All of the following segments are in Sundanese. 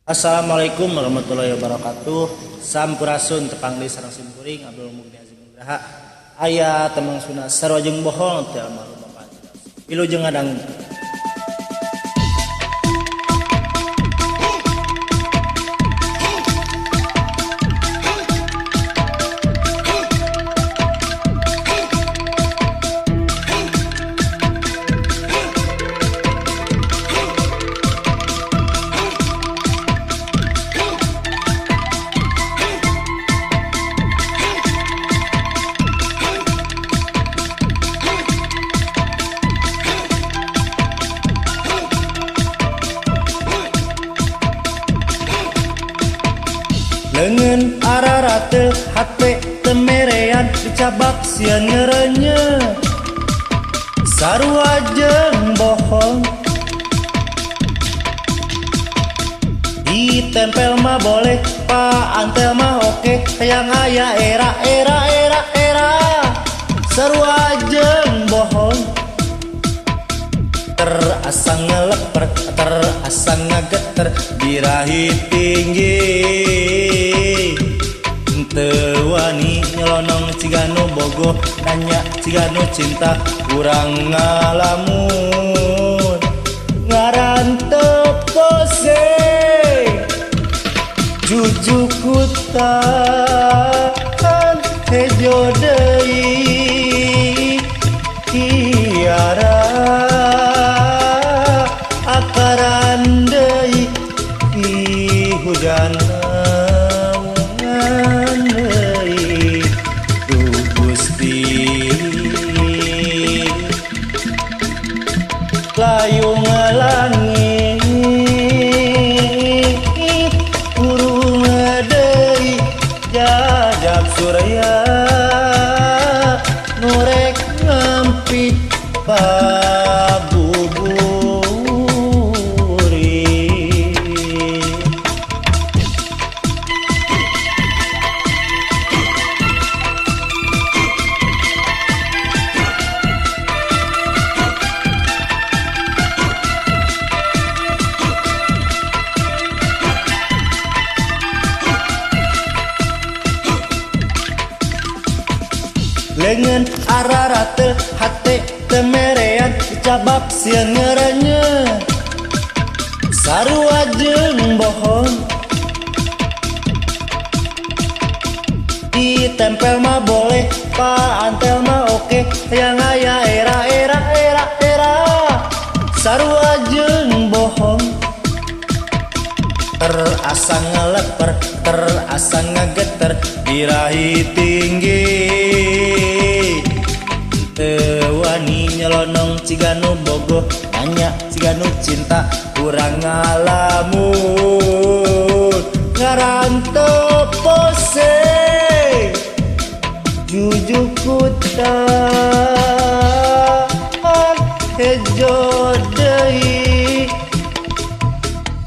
Assalamualaikum warahmatullahi wabarakatuh. Sampurasun tepang deui sareng simkuring Abdul Mugni Azim Nugraha. Aya temang suna sarua jeung bohong teu almarhum bapak. Wilujeng ngadang. Lengan ararate hate temerean dicabak sieun ngerenye sarua jeung bohong ditempel mah boleh pa antel mah oke hayang aya era era era era sarua jeung bohong terasa ngeleper terasa ngageter birahi tinggi teu wani nyelonong ciga nu bogoh nanya ciga nu cinta urang ngalamun ngaran teu pose jujukutan hejo deui kiara akaran deui di hujan deui duh Gusti layung langit urung deui jajab surya nu rek ngampi lengan ararate hate temerean dicabak sieun ngerenye sarua jeung bohong ditempel mah boleh pa antel mah oke hayang aya era era era era sarua jeung bohong terasa ngeleper terasa ngageter birahi tinggi teu wani nyelonong ciga nu bogoh nanya ciga nu cinta urang ngalamun ngaran teu pose jujukutan hejo deui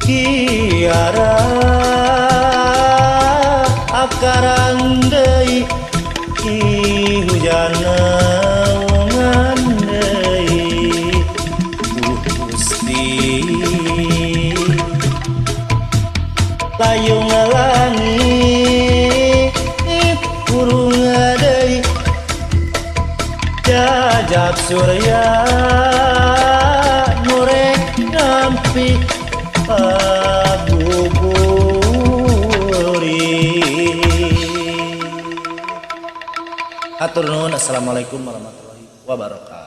kiara akaran deui ki hujan naungan deui duh Gusti layung langit urung deui jajab surya nu rek ngampi pabuburi. Hatur nuhun. Assalamualaikum warahmatullahi wabarakatuh.